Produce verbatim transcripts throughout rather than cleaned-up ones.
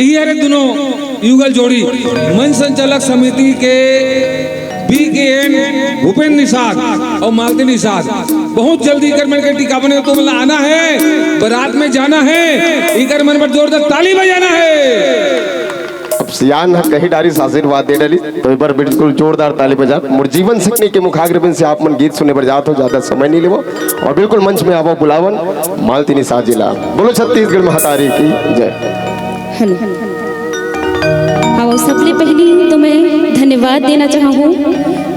ये हरे दोनों युगल जोड़ी, मंच संचालक समिति के बी के एन भूपेंद्र निषाद और मालती निषाद। बहुत जल्दी इकर मन के टिकावन हे, तो मतलब आना है, बारात में जाना है, इकर मन पर जोरदार ताली बजाना है। अब सियान ह कही डारिस, आशीर्वाद दे डारिस, तो एक बार बिल्कुल जोरदार ताली बजा। मोर जीवन संगनी के मुखाग्रबिंद से आप मन गीत सुने बर जात हो, ज्यादा समय नहीं लेवो और बिल्कुल मंच में आवो, बुलावन मालती निषाद जी ला। बोलो छत्तीसगढ़ महतारी की जय। हेलो। हाँ, सबले पहिली तो मैं धन्यवाद देना चाहूँ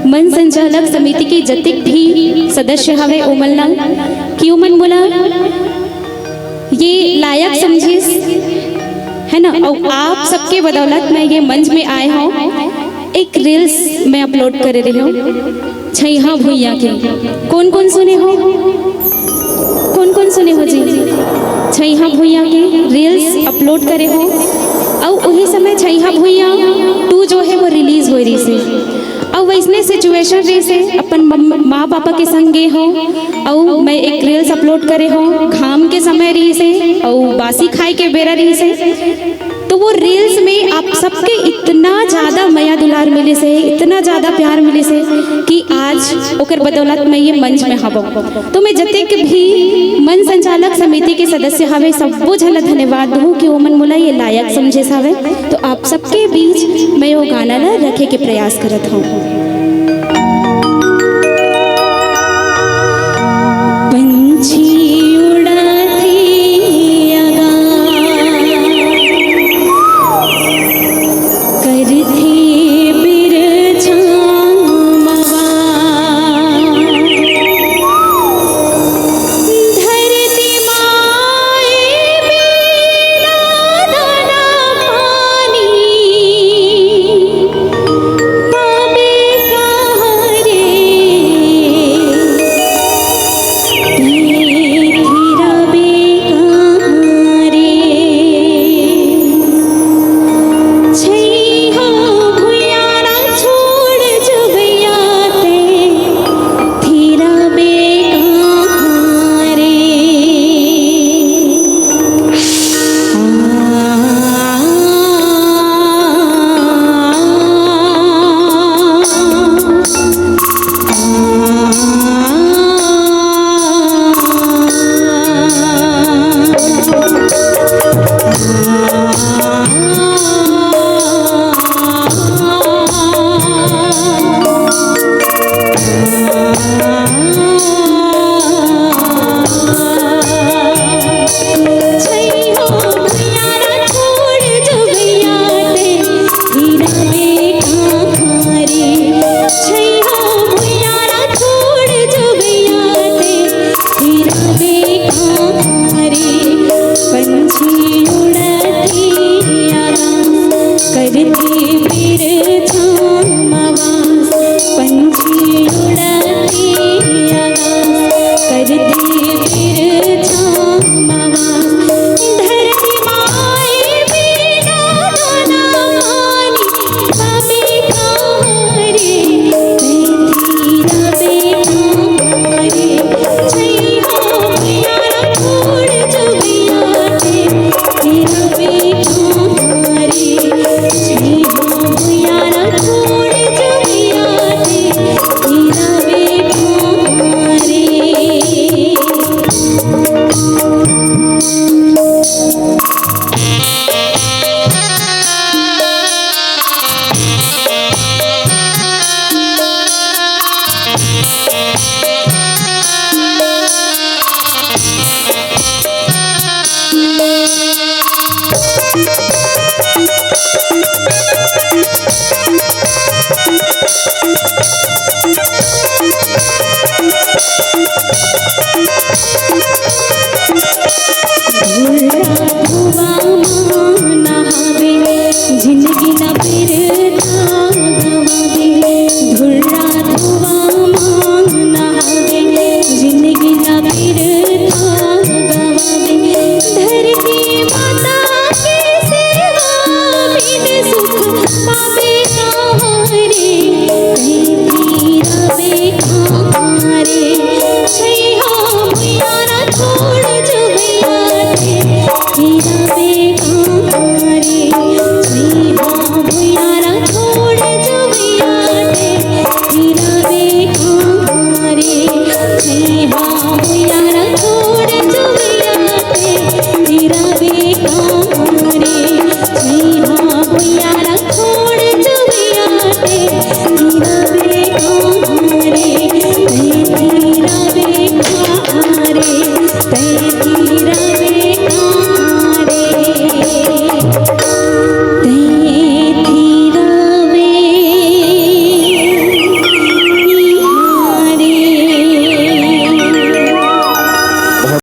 मंच संचालक समिति के जतिक भी सदस्य हवे ओमन ला, कि ओमन मोला ये लायक समझिस, है ना। और आप सबके बदौलत मैं ये मंच में आए हूँ। एक रील्स मैं अपलोड करे रहे हूँ छैहा भुइया के। कौन कौन सुने हो? कौन कौन सुने हो जी? छैहा भुइया के रील्स अपलोड करे हो। और वही समय छैहा भुइया टू जो है वो रिलीज हो रही से। और वैसने सिचुएशन रही से अपन मम- माँ पापा के संग गे हो। और मैं एक रील्स अपलोड करे हो, घाम के समय रही से और बासी खाए के बेरा रही से। तो वो रील्स में आप सबके इतना ज्यादा मया दुलार मिले से, इतना ज्यादा प्यार मिले से कि आज ओकर बदौलत मैं ये मंच में हवो। तो मैं जतेक भी मंच संचालक समिति के सदस्य हवे, सबो झन ला धन्यवाद दूँ कि ओमन मोला ये लायक समझे हवे। तो आप सबके बीच मैं वो गाना ला रखे के प्रयास करत हूँ।